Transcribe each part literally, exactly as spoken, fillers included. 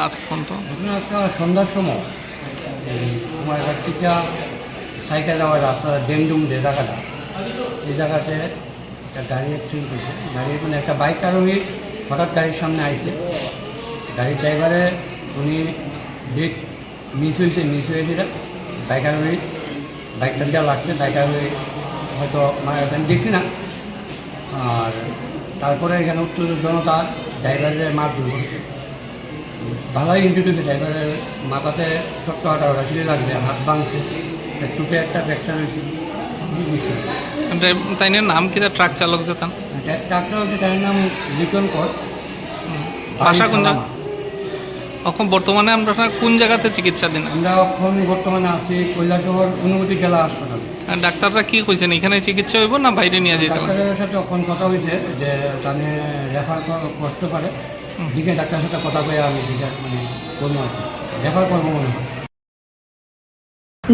আজকে কোন তো? ঘটনা আজকে সন্ধ্যার সময় এই কুমারঘাট থেকে সাইকেল যাওয়ার রাস্তা ডেমডুম যে জায়গাটা, এই জায়গাতে একটা গাড়ি অ্যাক্সিডেন্ট হয়েছে। গাড়ির মানে একটা বাইক আরোহী হঠাৎ গাড়ির সামনে আইছে। গাড়ির ড্রাইভারে উনি ব্রেক মিস হয়েছে, মিস হয়েছে এটা। বাইক আরোহী বাইকটা যা লাগছে, বাইক আরোহী হয়তো মারা গেছে, আমি দেখছি না। আর তারপরে এখানে উত্তেজিত জনতা ড্রাইভারের মারধর করছে। ভালোই ইঞ্জুরি হয়েছে, ড্রাইভারের মাথাতে শক্ত হাঁটা ওটা ছিঁড়ে লাগছে, হাত ভাঙছে, একটা চোখে একটা ফ্র্যাকচার হয়েছে। এই বিষয়। তাই নিয়ে নাম কিতা ট্রাক চালক যেতাম? ট্রাক চালক যেতার নাম লিটন কর। বাসা কোন জায়গা? এখন বর্তমানে আমরা কোন জায়গাতে চিকিৎসাধীন আছি? আমরা এখন বর্তমানে আছি কৈলাসহর অনুভূতি জেলা হাসপাতালে। আর ডাক্তাররা কি কইছেন, এখানে চিকিৎসা হইব না বাইরে নিয়ে যেতে হবে? ডাক্তারের সাথে এখন কথা হয়েছে যে তাহলে রেফার কর-, করতে পারে। হুম। দিকে ডাক্তারের সাথে কথা বলে আমি দিকে মানে করবো আর কি। রেফার করবো মনে হয়।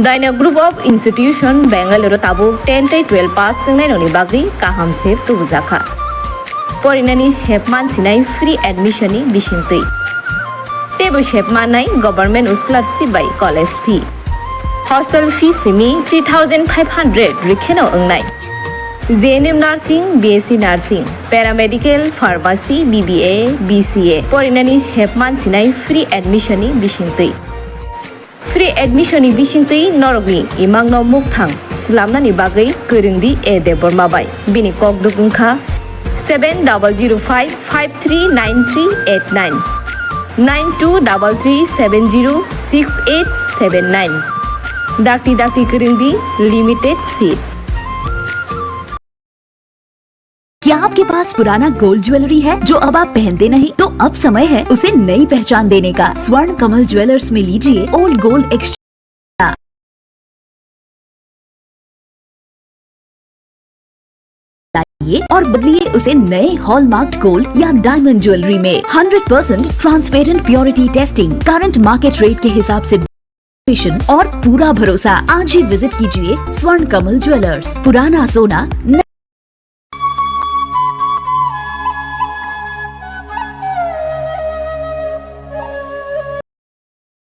Daina Group of Institution Bangalore tabuk ten tei twelve pass wngnai rokni bagwi kaham se tubujakha. Porinani sep mansinai free admission ni bisingtwi. Teibo sep mannai government scholarship bai college fee. Hostel fee simi three thousand five hundred rwkheno wngnai. J N M Nursing, B S C Nursing, Paramedical, Pharmacy, B B A, B C A. Porinani sep mansinai free admission ni bisingtwi. Free admission ni bisingtwi norokni imangno mukthang slamnani bagwi kwrwngdi A Debbarma bai. Bini kokduk wngkha seven double zero five five three nine three eight nine, nine two double three seven zero six eight seven nine. Dakti dakti kwrwngdi, limited seat. क्या आपके पास पुराना gold jewellery है जो अब आप पहनते नहीं? तो अब समय है उसे नई पहचान देने का। स्वर्ण कमल ज्वेलर्स में लीजिए ओल्ड गोल्ड एक्सचेंज लाइए और बदलिए उसे नए हॉलमार्क्ड गोल्ड या डायमंड ज्वेलरी में। Hundred percent transparent purity testing, current market rate के हिसाब से और पूरा भरोसा। आज ही विजिट कीजिए स्वर्ण कमल ज्वेलर्स, पुराना सोना,